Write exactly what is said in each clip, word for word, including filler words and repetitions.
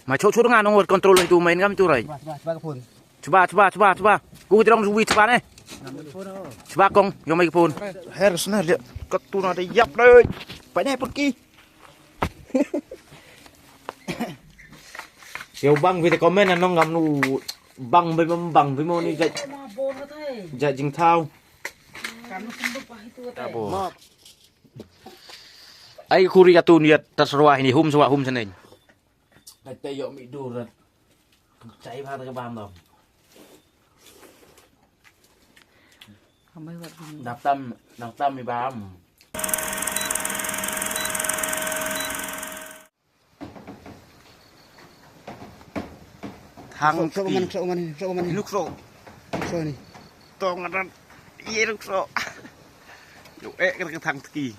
Ma chok chok nga nong wat control itu main kam itu rai. Chwa, chwa, chwa ka phone. Chwa, chwa, chwa, chwa. Ku ti rong wi chwa ne. Chwa kong, yong mai ka phone. Her snar je. Katu na de yap de. Pa ne pun ki. Yow bang wi te comment na nong kam nu bang wi mem bang wi mo ni jai. Jai jingthaw. Abo. Ai khuri katu ni yat tasrwa hini hum swa hum seneng. Dai te yoh mi dur. Chai bha ka bam dom. Dap tam, dap tam mi bam. Thang sok, sok man, sok man, sok man. Nuk sok. Sok ni. Tong adan. Ye nuk sok. Yo, eh, ka thang tki.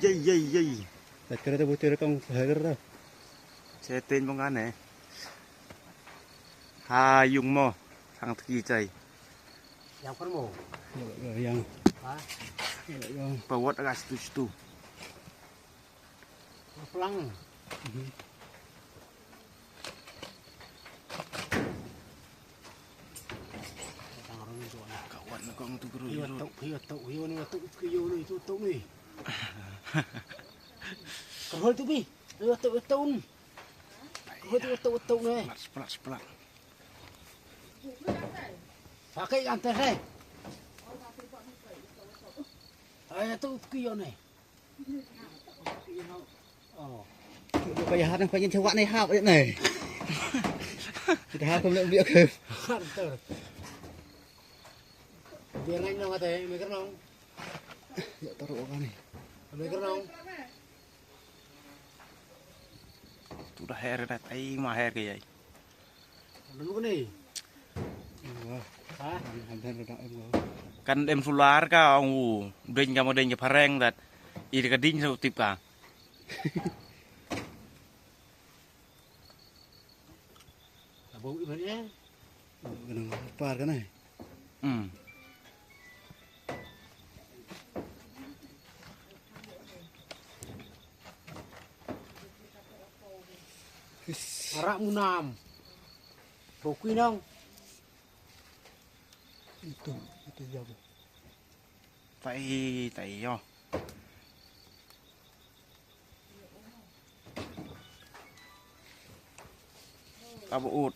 Yei, yei, yei. Tat kara ta butir kong hagar ta. Che ten bong ane. Ha yung mo. Thang tki chai. Yang per mo. Yang. Ha? Yang. Pawat agas tu tu. Pelang. Kawan kong tu guru. Hiu tu, hiu tu, hiu ni tu, hiu ni tu, tu ni. Kerhol tu bi. Hiu tu, hiu tu ni. Kerhol tu, hiu tu, hiu tu ni. Pelat, pelat, pelat. Pakai antar hai. Ai tu, hiu ni. Ka yahat nang pajin chawak nei hap nei. Kita hap kum le biak ke. Biar ngai nong ate, me kernong. Ya taru ka ni. Me kernong. Tu da her dat ai ma her ke yai. Kan em sular ka ong u deng ka mo deng ka phareng dat. I ka ding sa u tip ka. Abo i man e. Abo ka nang par ka na. Hmm. Arak munam. Bokui nong. Itu, itu jauh. Tai, tai yo. Abo ut.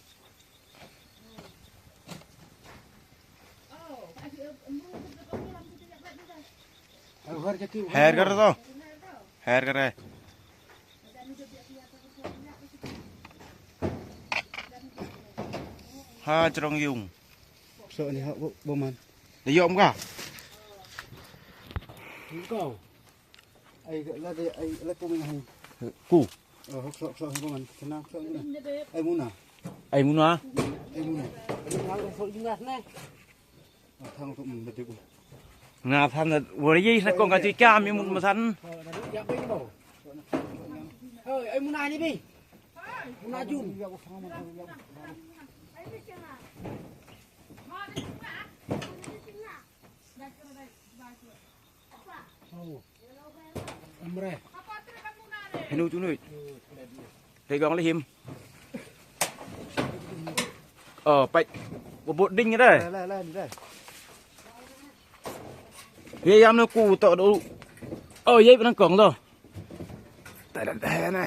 Her kar to. Her kar. Ha, chrong yung. So ni ha, bo, bo man. Da yom ka? Ko. Ai, la de, ai, la ko mi hai. Ku. Oh, hok, sok, sok, bo man. Kena, sok ni. Ai muna. Ai muna. Ai muna. Ai muna, sok ni. Nga than da wari yi sa kong ka ti ka mi mun ma san. Hoi, ai muna ni bi. Muna jun. Hinu tu nui. Te gong le him. Oh, pai. Bubut ding da. Le, le, le, le. Ye yam no ku to do. Oh, ye nang kong to. Ta da da ne.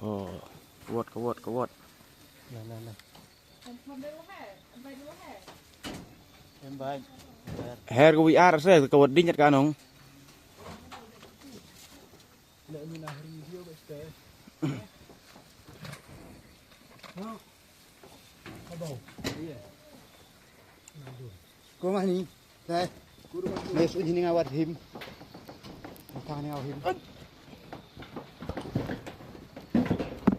Oh, kawat, kawat, kawat. Na, na, na. Her ko wi ar se ko ding ka nong. Ko mani. Te. Mes un hini nga wat him. Tang ni nga him.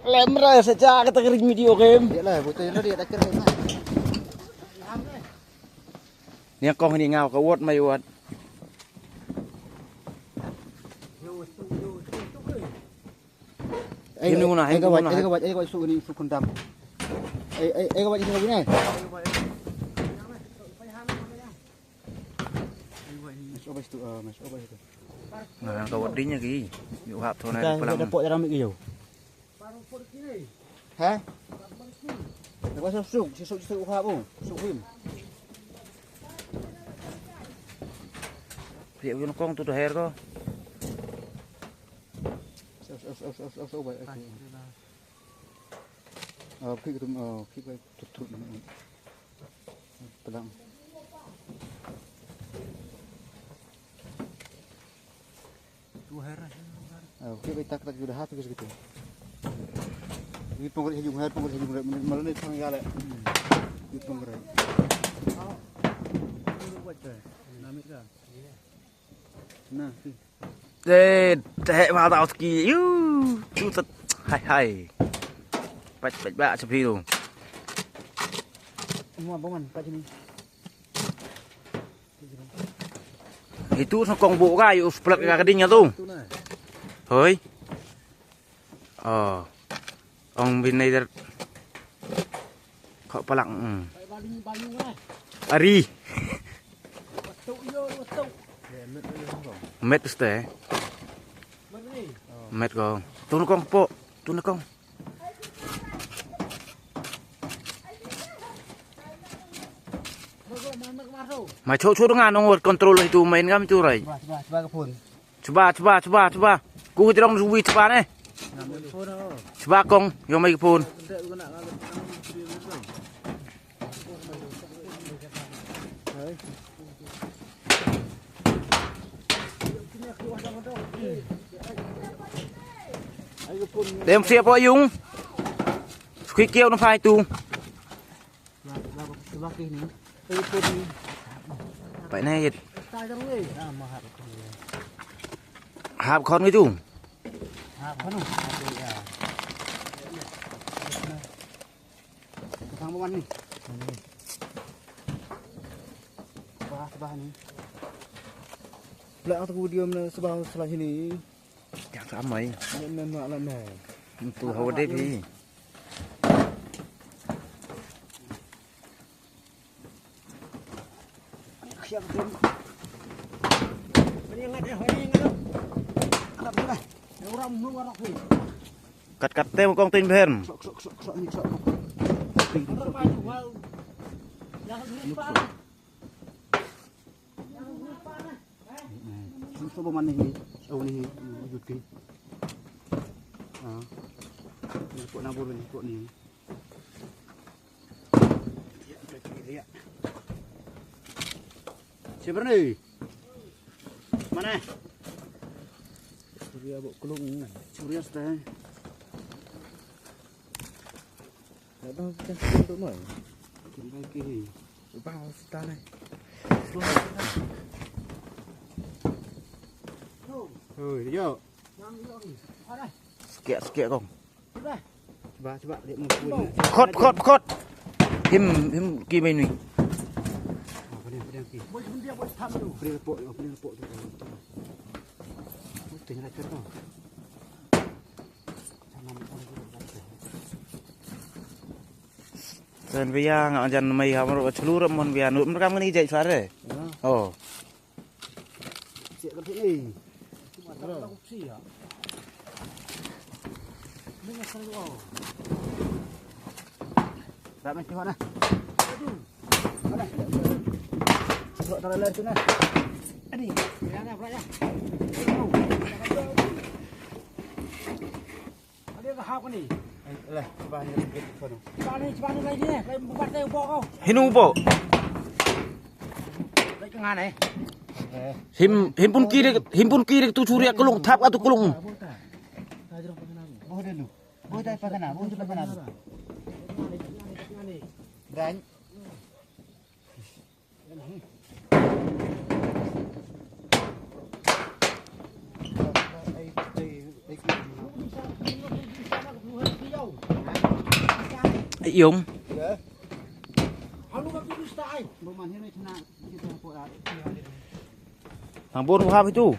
Lem re sa cha ka ta ka ring video game. Ya la, botol re dia tak kira na. Ni kong ni nga ka wat mai wat. Ai, him ni muna, ai, him ka ni waj, muna, ai, ka waj, ai, ka waj, su ni, su kundam. Ai, ai, ai, ka waj, ini ka waj, ini. Mas obas tu, ah, mas obas tu. Nga ka wat ding ki. Yu hap thon na plang. Dapat jalan ki yo. Ha? Dapat suk suk, suk suk hap u. Suk him. Pia yun kong tu dah her ko. Suk suk suk suk suk suk. Oh, khik tu, oh, khik bai tut tut ni. Pelang. Tu her. Oh, khik bai tak tak tu dah tu gitu. Ni penggerai hajung, her penggerai hajung, malu ni pang ya le. Ni penggerai. Nah, tu. Te, te, ma ta ki. Yu, tu tat. Hai, hai. Pat, pat, ba, sa phi tu. Mua boman, pat sini. Itu song kong bu ka, yu splat ka ka ding ya tu. Hoi. Oh. Ong bin nei der. Kok palak, mm. Ari. Met ste. Met ko. Tu na kong po. Tu na kong. Ma cho cho nga nong control itu main kam itu rai. Ba, ba, ba ka phone. Chba, chba, chba, chba. Ku hujrong zuwi chba ne. Chba kong, yong mai phone. Dem sia po yung. Sukhi kiau na phai tu. Pai na yit. Hap khon ngi tu. Hap khon. Thang mo man ni. Bah, bah ni. Pla tu video na sabah salah sini. Yang sa mai. Ni na na na. Tu hawa de phi. Kat kat te kong tin bhem. Sabo man ni, oh ni, yut ki. Ah. Ni ko na buru ni ko ni. Siapa ni? Mana? Surya bok kelung. Surya stay. Ada macam tu mai. Tinggal ki. Bang, sita ni. Hoi, yo. Sekiak, sekiak kong. Cuba, cuba, dia mau. Khot, khot, khot. Him, him ki mai nui. Apa dia, apa dia ki? Apa dia lepok, apa dia lepok tu? Tengah lecet tu. Sen bia nga jan mai ha maro chulu ram mon bia nu mram ni jai sare. Oh. Siap ka ni. Dah mesti mana? Mana? Cuba taruh ler tu nah. Ani. Ya, ya, ya. Hinu u bok? Him, him pun kiri, him pun kiri tu churi ya kulung, thap ka tu kulung. Yung. Thang bor hap itu.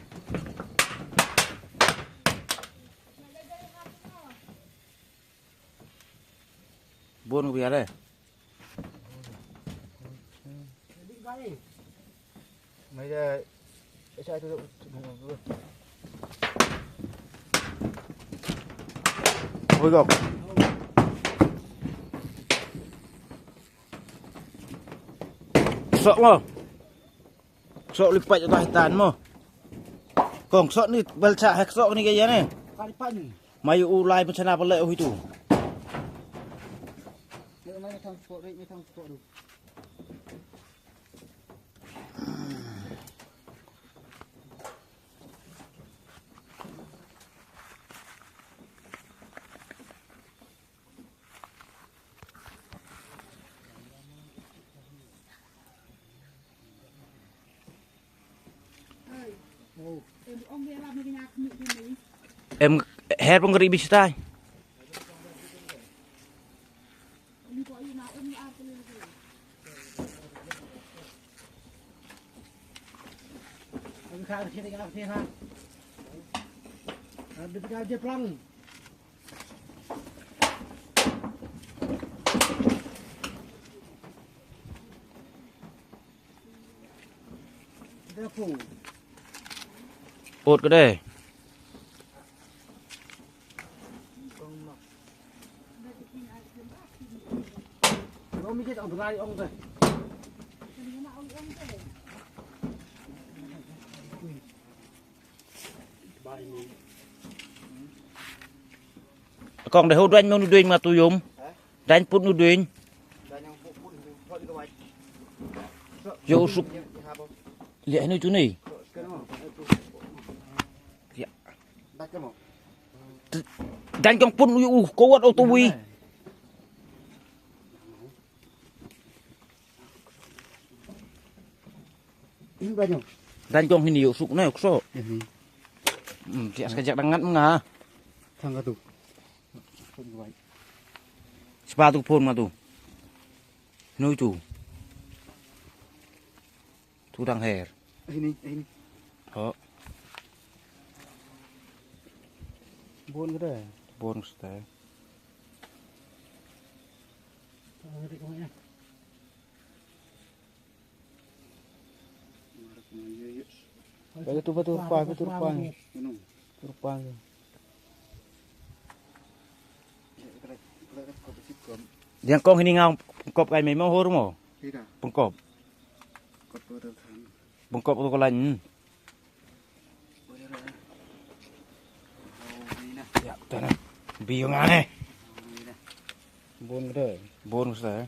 Bor ko biar eh. Mai da. Hoi gok. Sok mo. Sok li pait ta hitan mo. Kong sok ni bal cha hek sok ni ke ya ne. Mai u lai pun chana pale u hitu. Em, her pun kari bichitai. Ot ka de. Kong de ho daiñ mo nu daiñ ma tu yum. Daiñ put nu daiñ. Yo u suk. Liah hanu tu ni. Liah. Daiñ kong put nu u ko wat o tu wi. Daiñ kong hini yo suk na yo kso. Tias ka jak dangat nga. Thang ka tu. Spa tu phone ma tu. Noi tu. Tu dang her. Hini, hini. Ho. Bon ka de. Bon ka ste. Bagi tu, batu rupa, batu rupa. Rupa. Diang kong hini ngau pengkop kai mai mo hor mo. Pengkop. Pengkop tu ko lain. Ya, tana. Biung ane. Bon ka de. Bon ka de.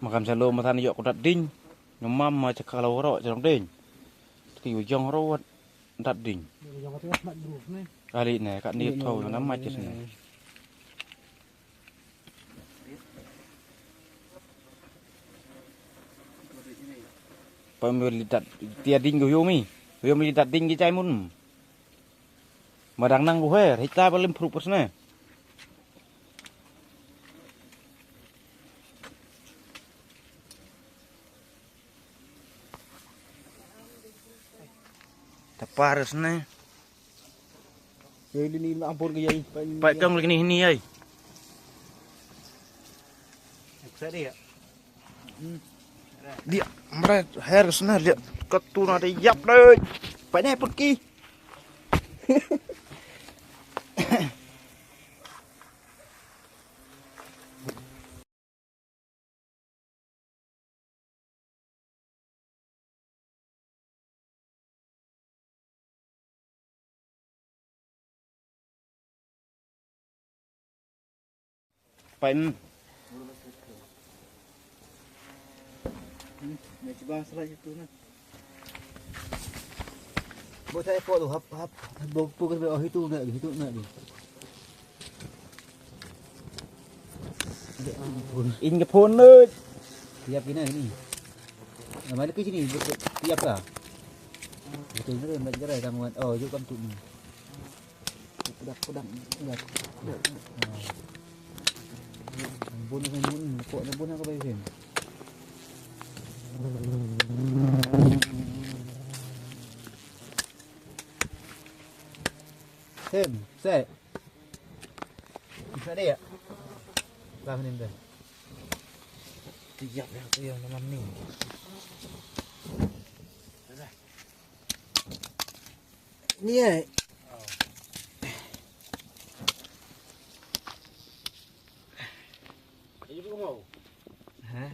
Makam salo mathan yo ko dat ding. Nyamam ma chakalo ro chong ding. Ki u jong ro wat dat ding. Ali ne kat ni tho na ma chis ne. Pa mi li dat tia ding ko yomi. Yomi li dat ding ki chai mun. Madang nang ko her, hita balim phruk persne. Tapar sne. Ei, li ni ma ampun ke yai. Pai kong lagi ni hini yai. Dia, mre, her sne, dia. Katuna de yap de. Pai ne pun ki. Pai, mm. Hmm, na chiba sala itu na. Bo sa ko tu hap, hap, bo pu ke oh itu na, itu na. In ka phone le. Tiap kini ni. Nama lagi sini, tiap ka. Itu ni, nak gerai kamu. Oh, juk kam tu ni. Kudak, kudak, kudak, kudak. Bun, bun, bun, ko na bun ko ba yin. Tem, se. Bisa dia. Lah, ni dah. Tiap yang tu yang nama ni. Ni, eh. Ha?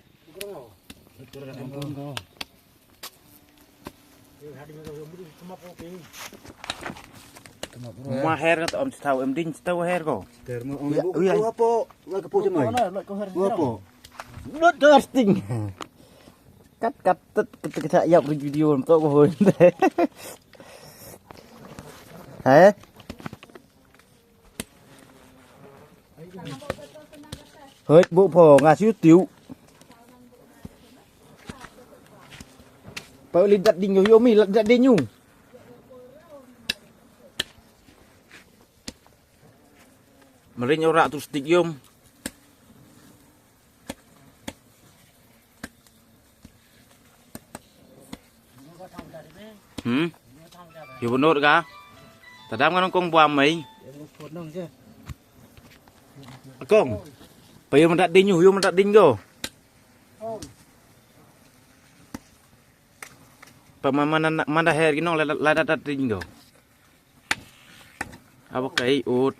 Ma her ka to om chitaw em ding chitaw her ko. Ter mo ong. Ya, bu ya. Wa po, wa ka po jemai. Wa po. Not interesting. Kat, kat, tet, ket, ket, ya, video to ko hoi. He? Hoi, bu pho, nga siu tiu. Pa li dat ding yo, yo mi, li dat ding yo. Marin yo rak tu stick yum. Hmm? Yo bunur ka? Tadam ka nong kong buam mai. Kong. Pa yo mandat ding yo, yo mandat ding yo. Pa ma-, mana, mana her ki nong la, la, la, la, ding yo. Apa kai ut.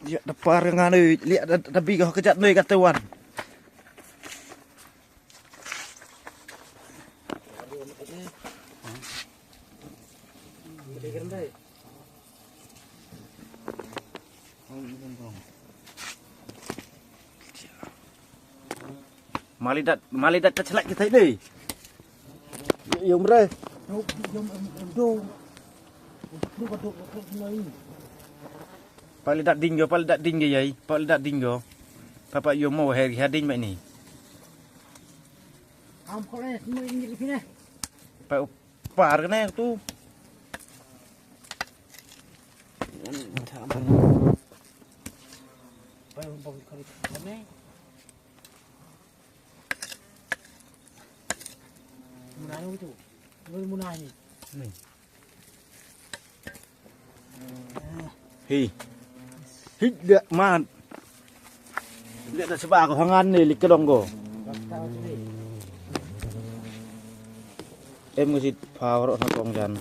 Ya, da par nga ni, liak da, da bi ka kejat ni ka tuan. Mali dat, mali dat ka chelak kita ini. Yung bre. Pali dat ding yo, pali dat ding yo yai, pali dat ding yo. Papa yo mo her, her ding mai ni. Am kore, semua ini di sini. Pa, par kene tu. Muna ni tu. Muna ni. Hi. Hi, da mat. Liak da seba ko hangan ni, li kedong ko. Em ko sit power na kong jan.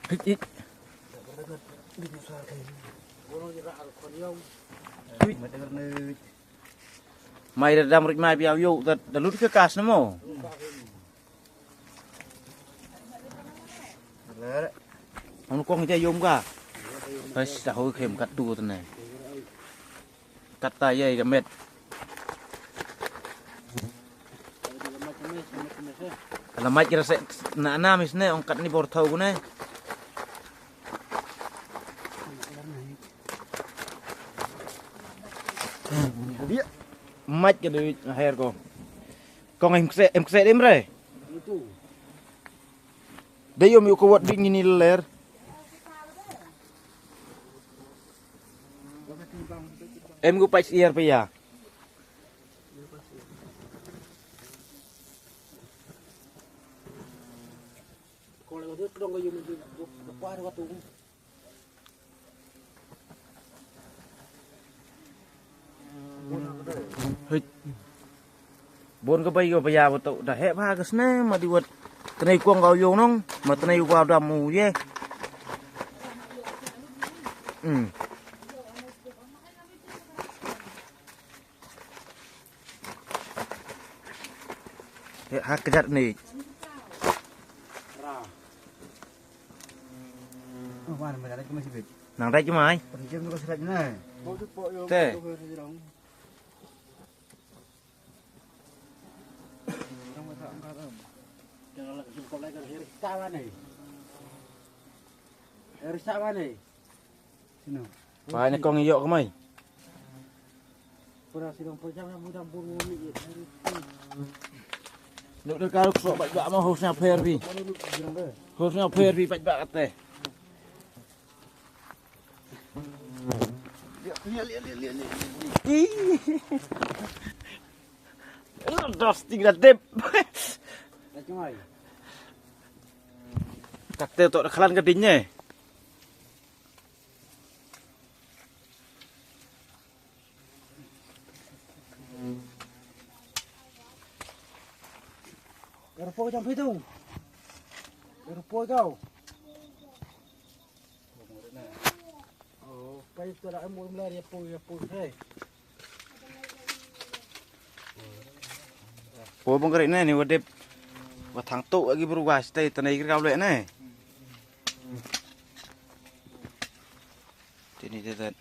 Hit, hit. Mai da dam rit mai biau yo, da, da lut ke kas na mo. Ang kong ja yom ka. Pas ta ho kem kat tu tene. Kat ta ye ka met. Ala mai kira se na, na mis ne ong kat ni bor thau ne. Dia. Mait ka dei her ko. Kong em kse, em kse dem re. Dei om yu ko wat bing ni ler. Em ko pais iar pa ya. Hei. Bon ka bai ka baya ba to da heh ba ka sne ma di wat. Tnai kuang ka u yong nong, ma tnai u ka da mu ye. Hmm. Ha kjat ni. Nang dai ki mai. Te. Pai na kong ïoh ka mai. Nuk da ka ruk sok bait bak mo, hos na pher bi. Hos na pher bi bait bak kate. Ih. Lo dos ting da dep. Kate to da khlan ka ding ne. Ero poi jam phi tu. Ero poi kau. Oh, pai tu la em mula ya poi, ya poi, hey. Poi bang kari ne, ni wa dep. Wa thang tu agi bru gas te, tanai kri kau le ne. Tini te tat.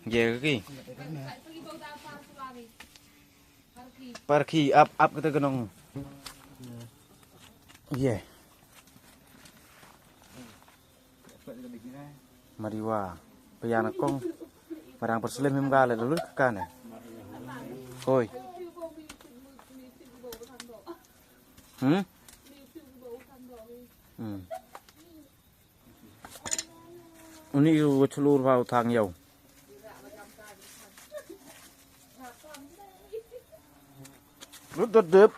Ye ki. Parki ap, ap kata kenong. Ye. Mariwa. Pia na kong. Marang perslim him gale dulu kane. Hoi. Hmm? Hmm. Uni u chlur bha u thang yow. Lut dep dep.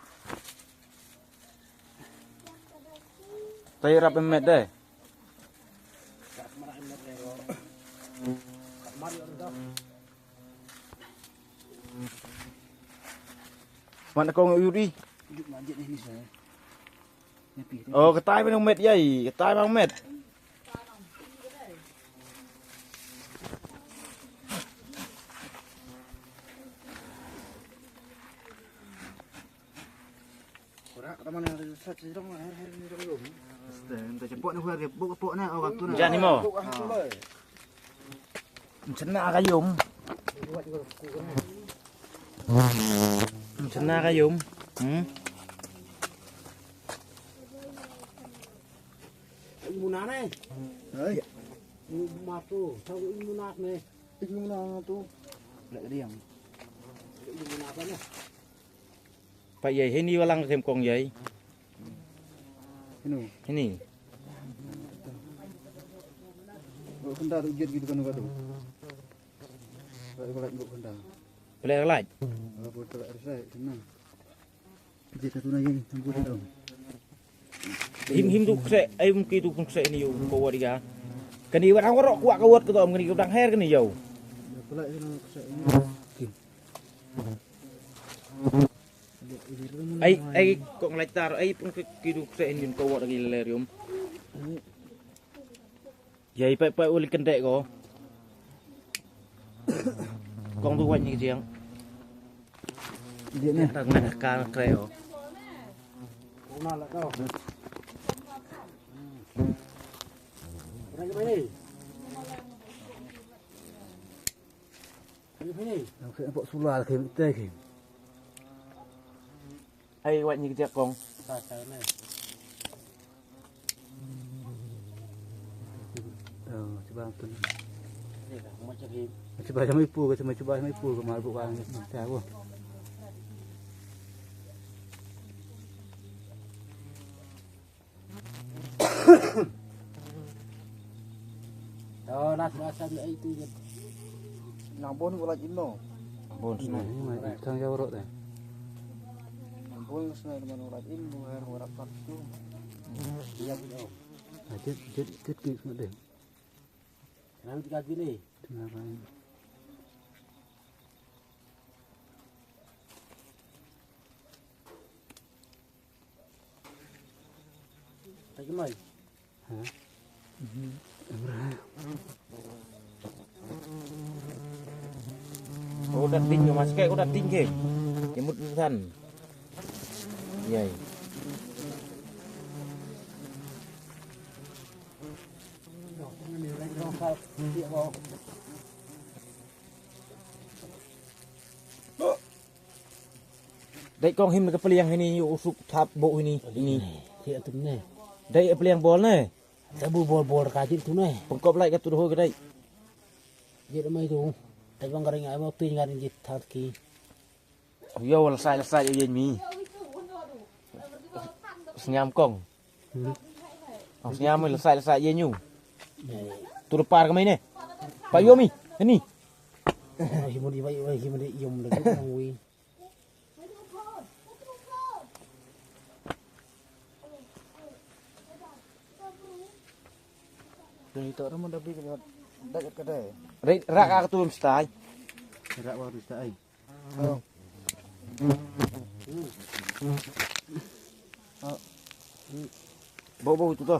Tai rap em met de. Wan kong u ri. Oh, katai ma u met yei, katai ma u met. Ora, ka man sa chi rong, her, her, ni rong yum. Ste, nta chi pok na, her, pok, pok na, oh, waktu na. Jan ni mo. Pok, ah, tu le. Mchna ka yum. Mchna ka yum. Hmm? Imu na ne. Hai. Imu ma tu, sa imu na ne. Imu na tu. Lek diang. Imu na ne. Pa yei, hini walang kem kong yei. Hini. Hini. Bok khynda tu jet gitu kan ka tu. Bok khynda. Pelek lait. Bok pelek resai, senang. Jet tu na yei, tangku tu. Him, him tu kse, ai mungkin tu kse ni yow, ko wad ka. Kani wad hang warok kuak ka wad ka tu, kani ka dang her kani yow. Pelek senang kse ni. Ai, ai, kong lai tar, ai, pung ki, ki du kse in yun ko wot lagi le rium. Yei, pai, pai, uli kendek ko. Kong tu wai ni jiang. Dia ni. Tang na ka kre ko. Una la ko. Rai mai ni. Nang khe pok sula khe te khe. Ai, wai ni kejak kong. Ba, sa ne. Oh, cuba tu. Ni ka, ma cak hi. Cuba jam ipu ke, cuba, cuba jam ipu ke, mar bu ka ni. Sa bu. Oh, nas, nas, nas, ai tu je. Nang bon ko laj im no. Bon sna. Ni mai tang ya ro de. Nang bon sna man ko laj im, ko her ko rap tu. Ya, oh. Ah, jet, jet, jet ki sna de. Nang tiga bini. Tiga bini. Lagi mai. Ha? Ko da ting, mas kai ko da ting ke. Ke mut san. Yei. Dei kong him na ka pliang hini, u suk thap bo hini, hini. Dei pliang bol ne. Tabu bol bol ka jit tu ne. Pengkop lai ka tu doh ka dei. Jit mai tu. Te bang ka ring ai mo pin ka ring jit thar ki. Yo, la sai, la sai, ye mi. Sñiam kong. Hmm. Ang sñiam mi, la sai, la sai, ye ñu. Tu da par ka mai ne. Pa yo mi, ni. Hi mo di, hi mo di, yom lagi nang wi. Dei to ram da bi ka dei ka dei. Ra ka tu stai. Ra wa tu stai. Bo bo tu to.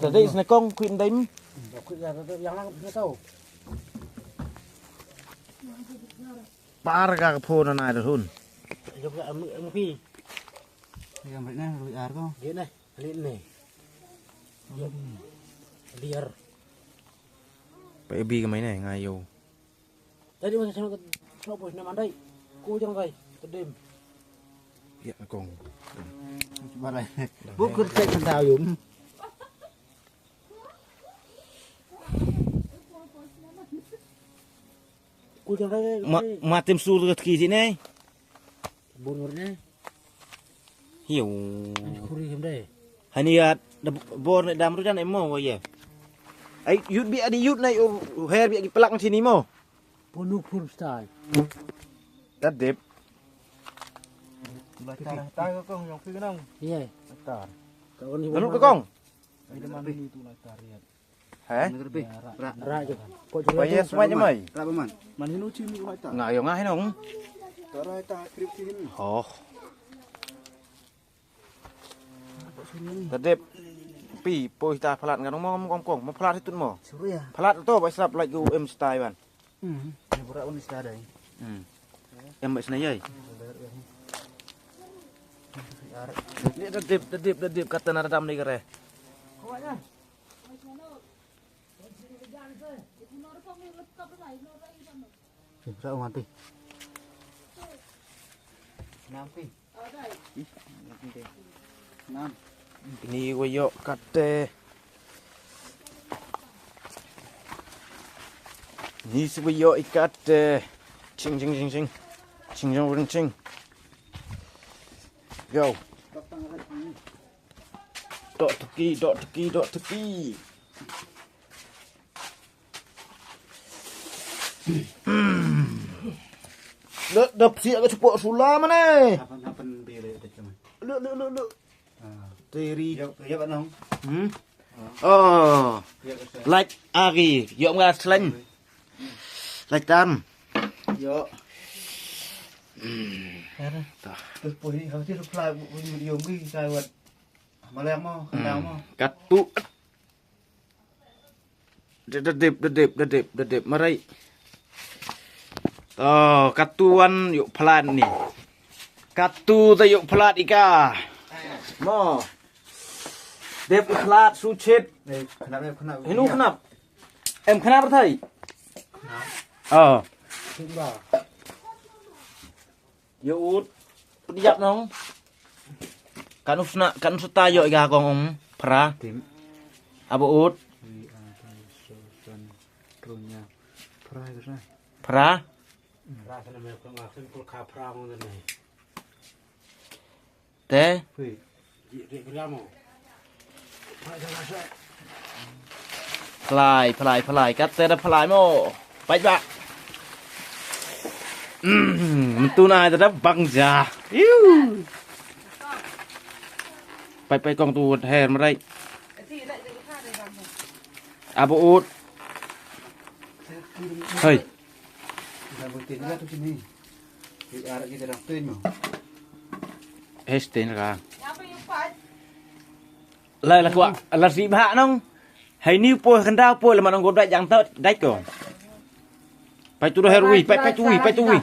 Tadi sne kong kuit ndai mi. Kuit ya, yang lang kuit ya tau. Par ka ka phone na da hun. Jom ka am am pi. Yang ri na ri ar ko. Ye na, ri ne. Jom. Liar. Pa e bi ka mai ne nga yo. Tadi masa sana ka sana bos na mandai. Ku jang kai. Tedim. Ya kong. Barai. Bukur cek sendau yum. Ku jang kai. Ma, ma tim sur ka tki di ne. Bun ne. Hiu. Khuri him dei. Hani ya, da bor ne dam rujan em mo wa ye. Ai, yut bi adi yut na, u her bi adi pelak sini mo. Ponu pur stai. Da dep. Tar, tar ka kong, yong phi ka nong. Ye. Tar. Ka kong ni. Lalu ka kong. Ai, da man ni tu la tar ya. He? Ra, ra je. Poi ya, semai je mai. Ra ba man. Man hinu chi mi ko ta. Nga yo nga hinu. Ta ra ta krip chi hin. Oh. Tadep. Pi, poi ta phalat nga mo, mo kong kong. Mo phalat hitut mo. Suria. Phalat to, ba sap like u em stai ban. Hmm. Ni pura un stai dai. Hmm. Em ba sna yai. Ni tadep, tadep, tadep, kata na radam ni kare. Sa mati. Nam pi. Nam. Ni wa yo kate. Ni si wa yo i kate. Ching, ching, ching, ching. Ching, ching, ching. Go. Dok teki, dok teki, dok teki. Leh, dap siak ka cepok sula mana? Apan, apan bere da cuma. Leh, leh, leh, leh. Ah. Teri. Yo, yo, Nong. Hmm? Oh. Yo, yo. Like agi, yo mga slang. Like tam. Yo. Hmm. Tah. Terus poi ni, hau ti reply bu, bu, bu, yo, ngi, sai wat. Maleng mo, kentang mo. Katu. Dadip, dadip, dadip, dadip. Marai. To, katu wan yuk phalat ni. Katu ta yuk phalat ika. Mo. Dep phalat suchit. Eh, khnap, eh, khnap. Hinu khnap. Em khnap thai. Khnap. Oh. Khnap. Yo ut. Pdiap nong. Kan usna, kan suta yo iga kong ong. Phra. Tim. Abo ut. Ri, a, ta, so, san, tru, nya. Phra, ka sa. Phra. Phra, sa na me, kong, a, sim, pul, kha, phra, mo, na me. Te. Phi. Phlai, phlai, phlai. Kat te da phlai mo. Pait ba. Mm, mentu na te da bang ja. Iu. Pait, pait kong tu her marai. Abo ut. Hei. Hei, stain ka. Lai la kwah, la si bha nong. Hei ni poi khandau poi la man ong ko dait jang tau, dait ko. Pai tu doh her wi, pai, pai tu wi, pai tu wi.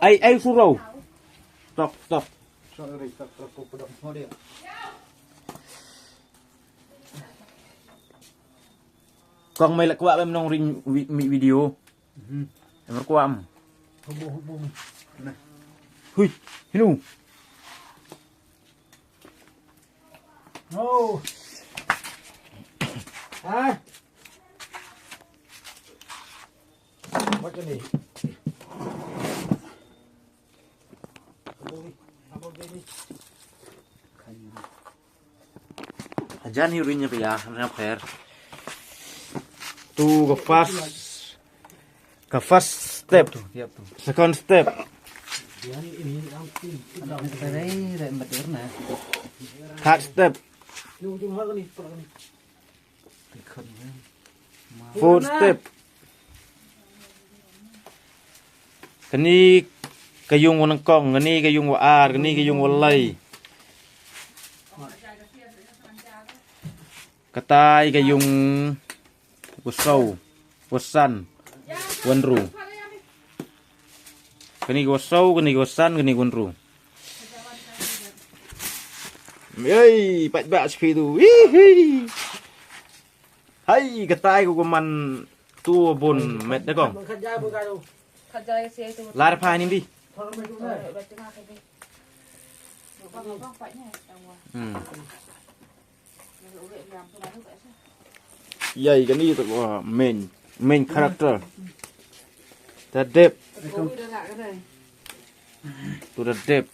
Ai, ai, surau. Stop, stop. Kong mai la kwah bem nong ring wi-, mi video. Mhm. Em kwah em. Hubu, hubu. Nah. Hui, hinu. Oh. Ah. Macam ni. Hajan hi ring ya pia, na pher. Tu ka first, ka first step. Second step. Third step. Fourth step. Kani ka yung wa nyngkong, kani ka yung wa ar, kani ka yung wa lai. Katai ka yung wa saw, wa san, wa ynru. Kani ka wa saw, kani ka wa san, kani ka wa ynru. Ei, pat ba chi phi tu. Hihi. Hai, katai ko ko man tu bun met da kong. Lar pha ni bi. Hmm. Yai, kani tu, wah, main, main character. Da dep. Tu da dep.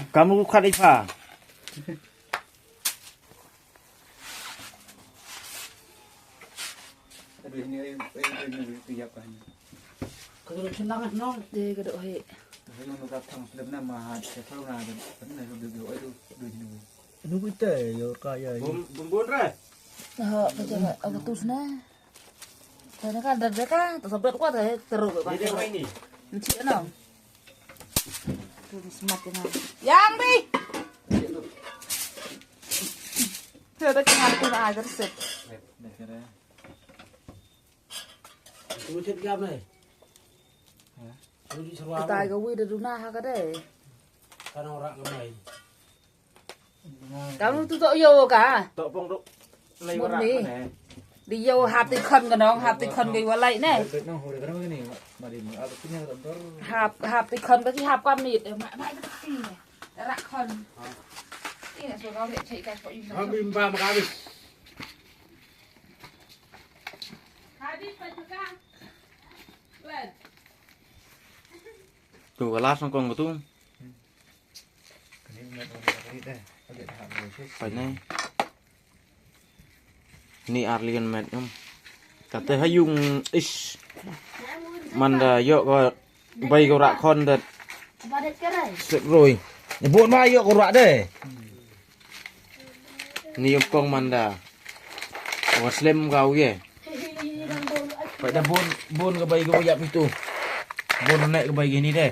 Kamu khat i pha. Ka dok chin lang no. Te ka dok he. Nung ka thang slep na ma ha, ka thang na, ka na du du ai du du ni. Nu ku te yo ka ya. Bum, bum bun re. Ha, ka ja ka, ka tus na. Ka na ka da da ka, ta sabet kwa ta he, teru ka. Ni de mai ni. Ni chi no. Tu smat na. Yang bi. Te da ka tu na agar set. Kita ka wi da duna ha ka de. Ka nong rak ngamai. Kamu tu tok yo ka? Tok pong tok. Lai warak ni. Di yo hap ti khon ka nong, hap ti khon ka walai ne. Hap, hap ti khon ka ki hap kam ni. Ma, ma, rak khon. Ina so ka le chai ka ko ina. Kami mba ma kami. Tu ka last kong ka tu. Pai nai. Ni ar lian met em. Kate ha yung is. Man da yoh ko bai ko rak khon da. Sep roi. Ni bun ma yoh ko rak de. Ni yom kong man da. Wa slem ka u ye. Pai da bun, bun ka bai ko yap itu. Bun ne ka bai ki ni de.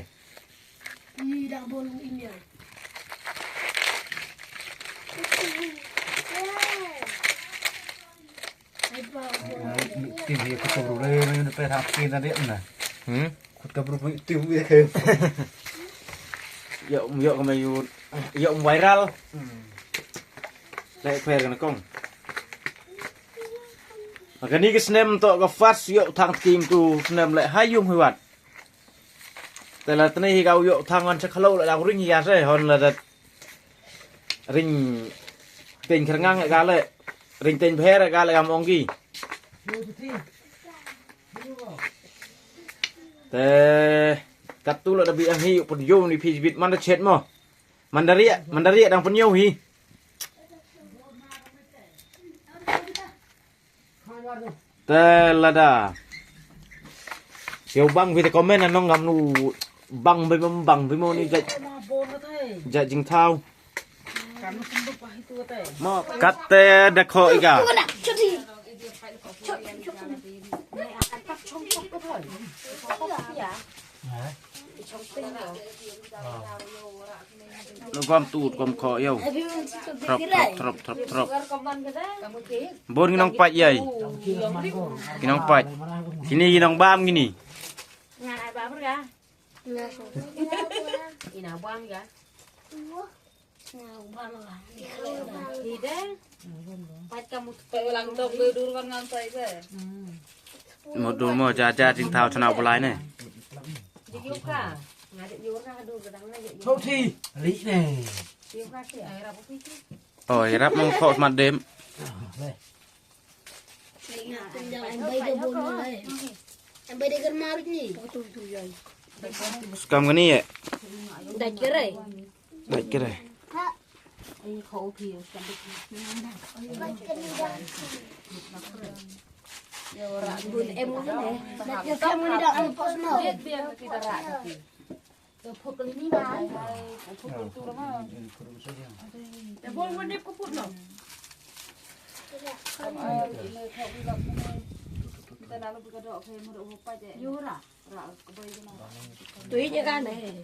Tim hi kut ka bru re, re, re, pe hap kin na de na. Hmm? Kut ka bru pe tim ye ke. Yoh, yoh ka me yu, yoh viral. Hmm. Lai pher ka na kong. Ka ni ka snem to ka first yoh thang tim tu snem le ha yung hi wat. Te la tne hi ka u yoh thang wan cha khalo la da ring ya se hon la da ring teng khrngang ka le ring teng bher ka le kam ong ki. Te kat tu la da bi ang hi yu pud yo ni phi bit man da chet mo. Man da ria, man da ria dang pun yo hi. Te lada. Yow bang phi te comment anong kam nu bang phi mo, bang phi mo ni jait. Jait jingthaw. Mo kat te da kho i ka. Ha? Lo gom tut, gom khoh yow. Throp, throp, throp, throp, throp. Bor ngi nong pait yei. Ngi nong pait. Kini ngi nong bam kini. Ina bam ya. Ide. Pait ka mut. Pait walang tok le dur kan ngan sai be. Mut dur mo ja ja jing thau chana bulai ne. Dik yuk ka. Nga dik yur na ka dur ka dang na dik yur. Thau thi. Li ne. Yuk ka si ai rap pi si. Oi, rap mong khoh smat dem. Em bay da bun mo lai. Em bay da gar marut ni. Skam kani ye. Dait kere. Dait kere. Bun em mo ne. Dait kere em mo ne da em pos no. Tui je kan eh.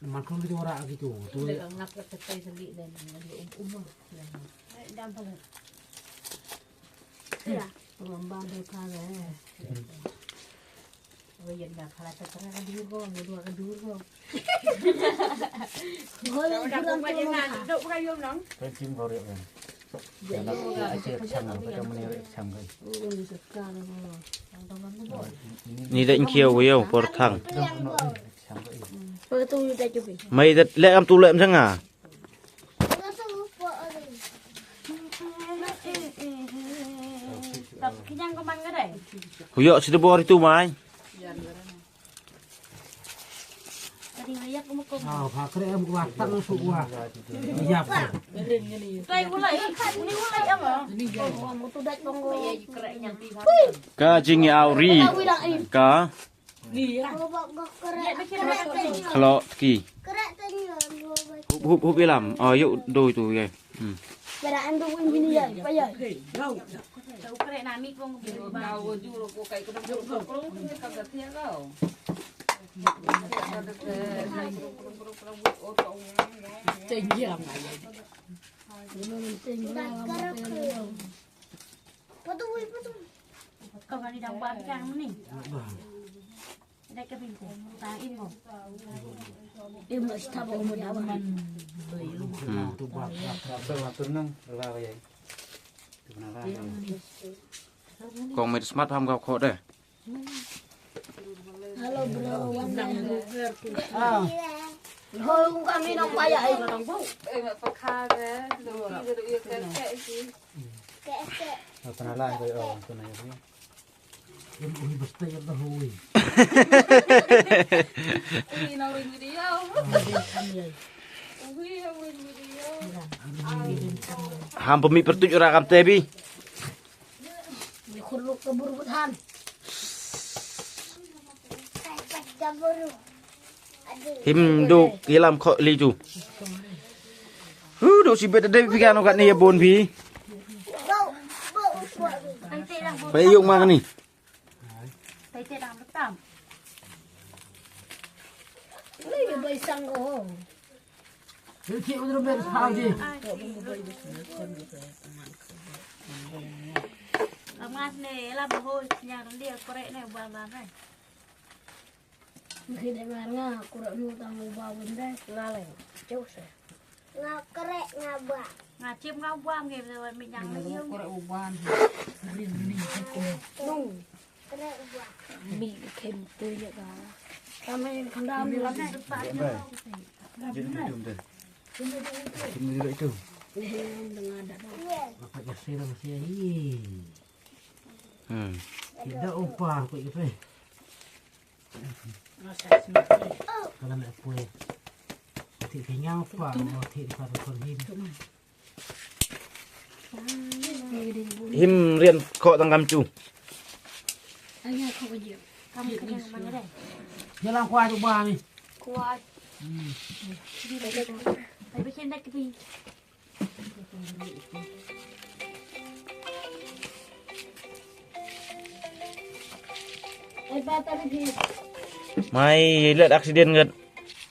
Man khon kitu ora kitu. Tu. Lambang de pha le. Oi, yan da pha la ta tra ka dur ko, ngi dua ka dur ko. Hoi, da ko ka jeng ngan, dok ka yom nang. Ka jim ko re kan. Ya na, ya, ya, chang, ka jam ni re chang ka. Ni da in khiaw yow por thang. Chang ka. Mai da le am tu le am chang a. Huyo si de bor itu mai. Ah, pha kre em wa tang su wa. Ya. Ka jing au ri. Ka. Khlo tki. Hup, hup, hup ilam. Oh, yuk doi tu ye. Hmm. Kau kali dang ba bilang ni. Dai ka bingkung. Ta in ko. Em, mas ta ba mo da ba. Hmm. Kong met smat ham ka khoh de. Hello, bro. Ah. Hoi, kami nong paya ai. Eh, nak pekha ke. Lu ki ke ye ke ke si. Ke ke. Apa nala ko, oh, tu na ya. Em, ui, basta ya dah, ui. Ui, na ui video. Ui, na ui video. Ham pemi pertuj ora kam te bi. Ni khurluk ka buru buthan. Him duk ilam khoh li tu. Hu, duk si bet de phi kan kat ni ya bon phi. Pai yung ma ni. Pai te dang betam. Ni bai sang ko. Ni ki udro bet pha ji. Amas ne la bo ho nyang dia korek ne ba ba ne. Ngi de ngar nga, kurek nu tang u ba win de. Nga le, chau se. Nga krek nga ba. Nga chim nga ba ngi le wan mi nyang le yung. Kurek u ba. Rin rin ko. Nung. Krek u ba. Mi kem tu ya ka. Kami kandam ni la ne. Jin tu de. Jin tu de tu. Ni nga da. Apa ya sira masih ai. Hmm. Tidak upah ko ipe. Him rian khoh tang kam chu. Ni lang kwah tu ba ni. Kwah. Hmm. Mai, let accident ngat.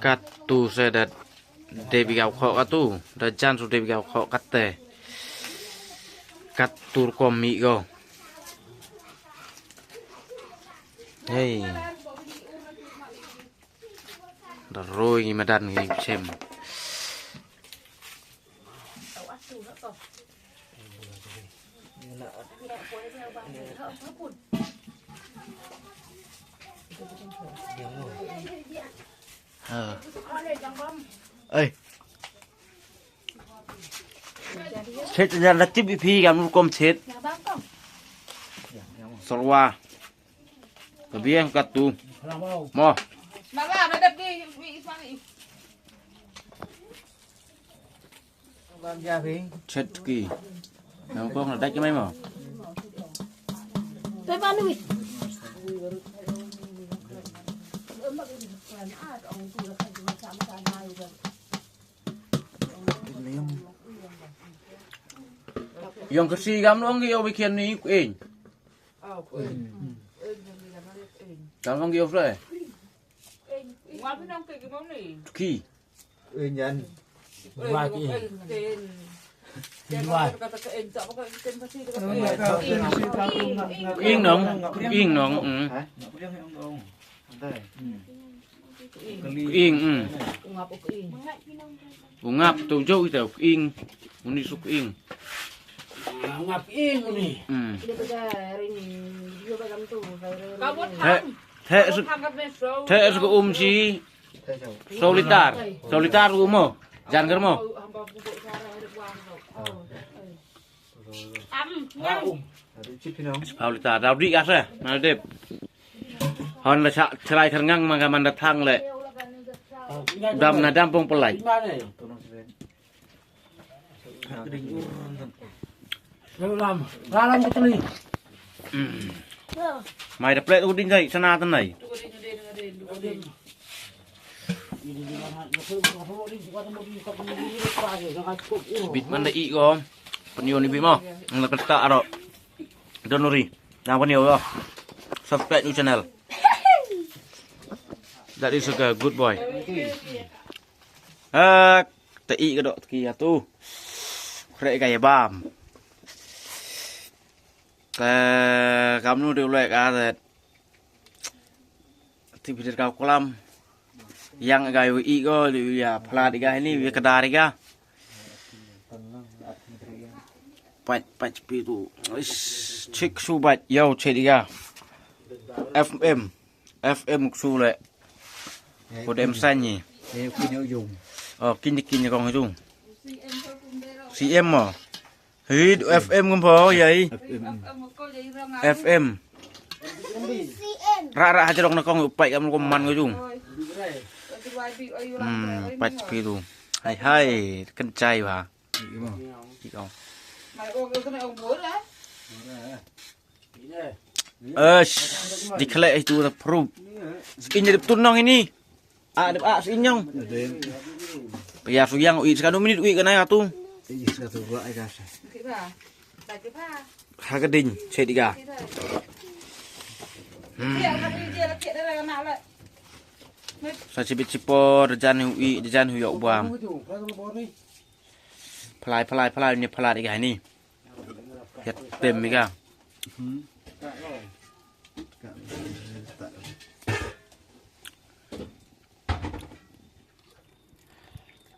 Katu se da dep i ka u khoh katu. Da jan su dep i ka u khoh katte. Katu rukom mi ko. Hei. Da roi ngi madan ngi chem. Ha. Ei. Chet ya la tip i phi kam rukom chet. Sorwa. Ka biang katu. Mo. Chet ki. Nang kong na dai mai mo. Yong ka si gam nong ki yow bi khian ni ku eng. Gam nong ki yow fle. Ki. Eng yan. Wa ki. Wa. Ku eng nong, ku eng nong. Mm. Ku eng, mm. U ngap tu jauh ita, ku eng. Uni su ku eng. Ngap eng uni. Mm. He, he su, he su ku um si. Solitar, solitar ku mo. Jan ker mo. Solitar, daw di ka se, na dep. Hon la sa, serai terngang manga manda thang le. Dam na dam pong pelai. Lam, lam ke teli. Mm. Mai da plek tu ding kai, sana tan nai. Bit man da i ko. Pynyoh ni bit mo. Nang kata aro. Donori. Nang pynyoh lo. Subscribe new channel. That is a good boy. Ah, ta i ka dok tki ya tu. Kre ka ya bam. Ka kam nu de le ka de. Ti bidir ka kolam. Yang ka yu i ko, yu ya pla di ka ni, yu ka dari ka. Pat, pat pi tu. Is, chik su bat, yo, chik di ka. F M. F M su le. Ko dem sanyi. Eh, kini ujung. Oh, kini, kini kong ujung. C M mo. Hid F M ngam pho, yai. F M. Ra, ra, hajarong na kong upai kam ko man ko jung. Hmm, pat pi tu. Hai, hai, kenchai ba. Ki kong. Eish, di khleh itu da prup. Ini dep tunong ini. Ah, dep ah, si inyong. Pia su yang ui, sekadu minit ui ka nai atu. Ha ka ding, se di ka. Hmm. Sa chibit chipor, jan hui, jan hui yok bam. Phalai, phalai, phalai, ni phalai di ka ni. Ya tem di ka.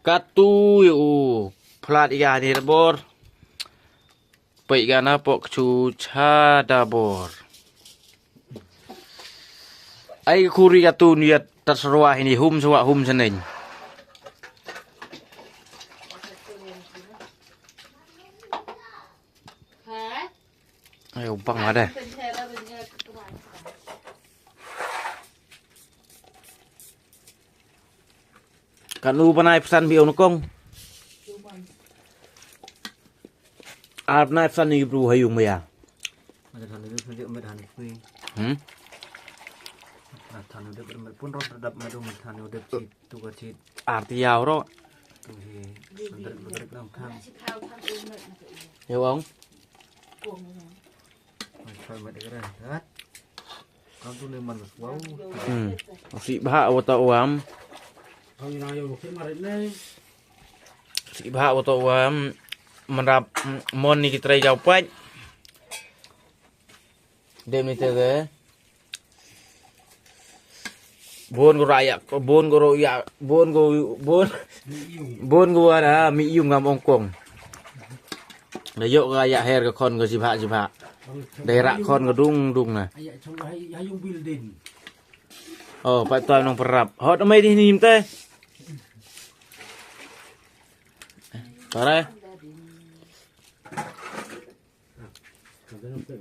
Katu yu plat ya ni da bor. Pei ka na pok chu cha da bor. Ai khuri katu ni ya ta sarwa hini hum swa hum saneng. Ai, u bang ada. Kan u bnai psan bi ong kong. Ar bnai psan ni bru hayung maya. Mata than u dep, mata than u dep, mata than u dep, Hmm? Mata than u dep, mata pun rot dap mata than u dep, sit, tu ka sit. Ar tiaw ro. Tu hi, mata than u dep, mata than u dep. Yo ong. Mata than u dep, mata than u dep. Kam tu ni man wow. Hmm. Si bha wa ta wam. Kam ni na yo, mukhin marit ni. Si bha wa ta wam. Manrap, mm, mon ni ki trai jaw pait. Dem ni te de. Bon ko raya, bon ko roya, bon ko, bon, bon ko wara, mi yung ngam ong kong. Da yok ka ya her ka khon ka sibha sibha. Da rak khon ka dung dung na. Aya, chong ha, ha yung building. Oh, pa toh nong perap. Hot amai di ni te. Pare.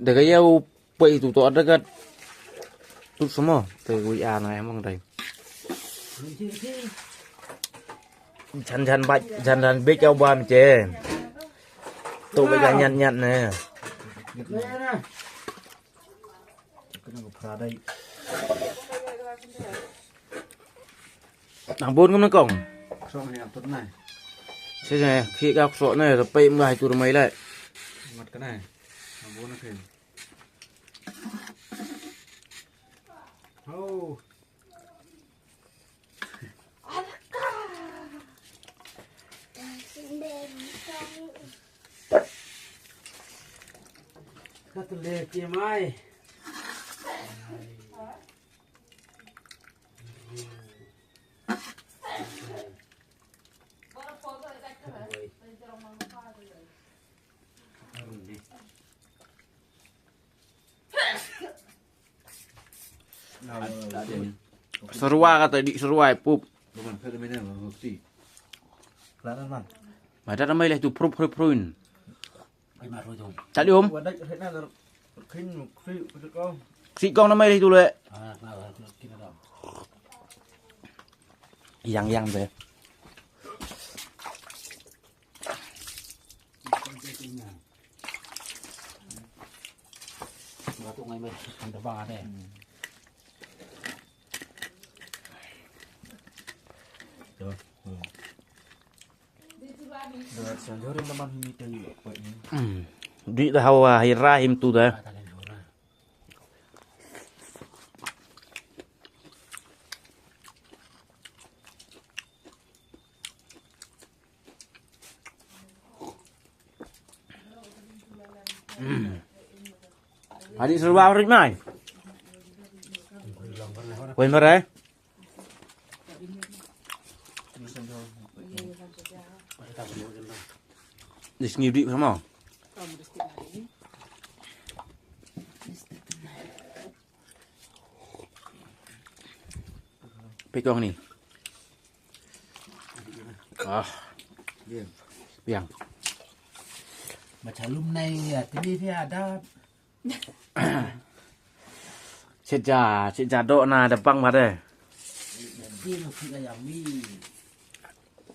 Da ka ya u pei tu to da ka tu samo. Te wi a na em ong dai. Jan jan bai, jan jan bek au bam che. Tu bek nyat nyat ne. Kena ko phra dai. Nang bun ngam nang kong. Ksong ni nang tut nai. Se se, khi ka ksong nai, tapi mlah itu rumah ilai. Mat kena. Nang bun nang khen. Oh. Ka tu le ki mai. Serua kata di serua pup. Mada na mai leh tu prup prup pruin. Tadi om. Si kong na mai leh tu le. Yang yang de. Di da hawa hi rahim tu da. Adi serba rit mai. Kuen bare. Di sngi di sama. Pekong ni. Ah. Biang. Machalum nai ya, tini dia ada. Seja, seja dok na da bang mare. Dia nak kira yang ni.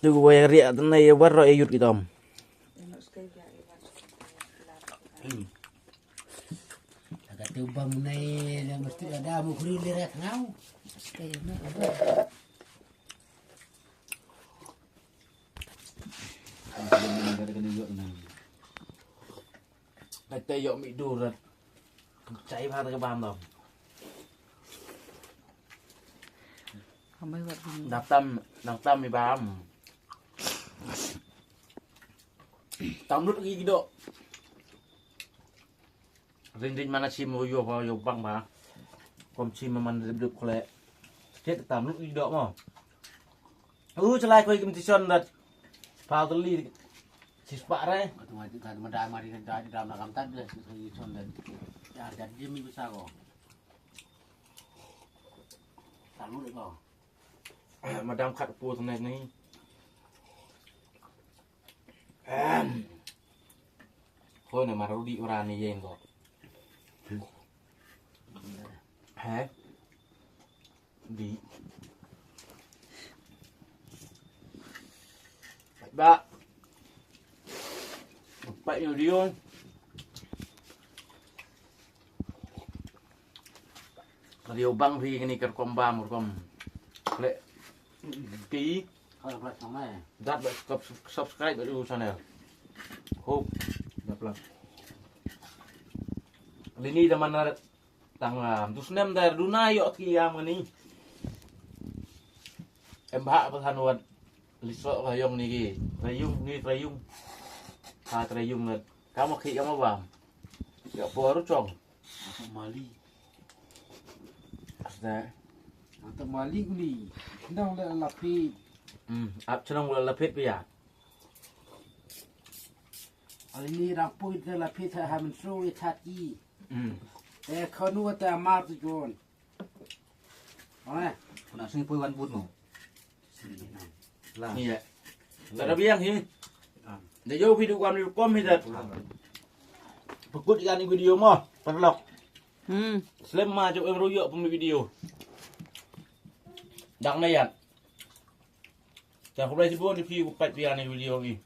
Tu gue riak tu nai ya baru ayut kita om. Kata ubah munai, mesti ada mu kuri lirat ngau. Kata yok mi durat. Chai ba ta ka bam dom. Dang tam, dang tam mi bam. Tam lut ki dok. Ring ring mana sim yo ba yo bang ba. Kom sim man dep dep kole. Stet tam lut i dok mo. U chalai koi kim tison dat. Pau teli. Sis pak re. Katu mati katu mada mari kan jadi dalam nakam tad deh. Tison dat. Ya jadi mi bisa ko. Tam lut ko. Madam khat pu tnai ni. Em. Khoi na maru di ura ni yen ko. He? Di. Ba. Pait video. Video bang phi kani ka rukom bam, rukom. Le. Ki. Kalau plat sama ya. Dat ba sub-, subscribe ba u channel. Hope. Dat plat. Lini da mana tang, ah, du snem da duna yoh ki ya mani. Em bha pa than wat. Li so ka yong ni ki. Trayung ni trayung. Ha trayung ngat. Ka mo khi ka mo bam. Ya por chong. Ata mali. Asta. Ata mali kuni. Ndang le lapit. Hmm, ap chnong le lapit pia. Ali ni rang pui te lapit ha, ha mensu i that ki. Hmm. Te khanu te amar tu jon. Ane. Kuna sini pui wan but mo. La. Ni ya. Tada biang hi. Ah. Da yo video kam ni kom hi dat. Pekut ikan ni video mo. Perlok. Hmm. Slem ma jop em royok pun video. Dak na yan. Cha khublei chibun ni phi ku pait pia ni video ni.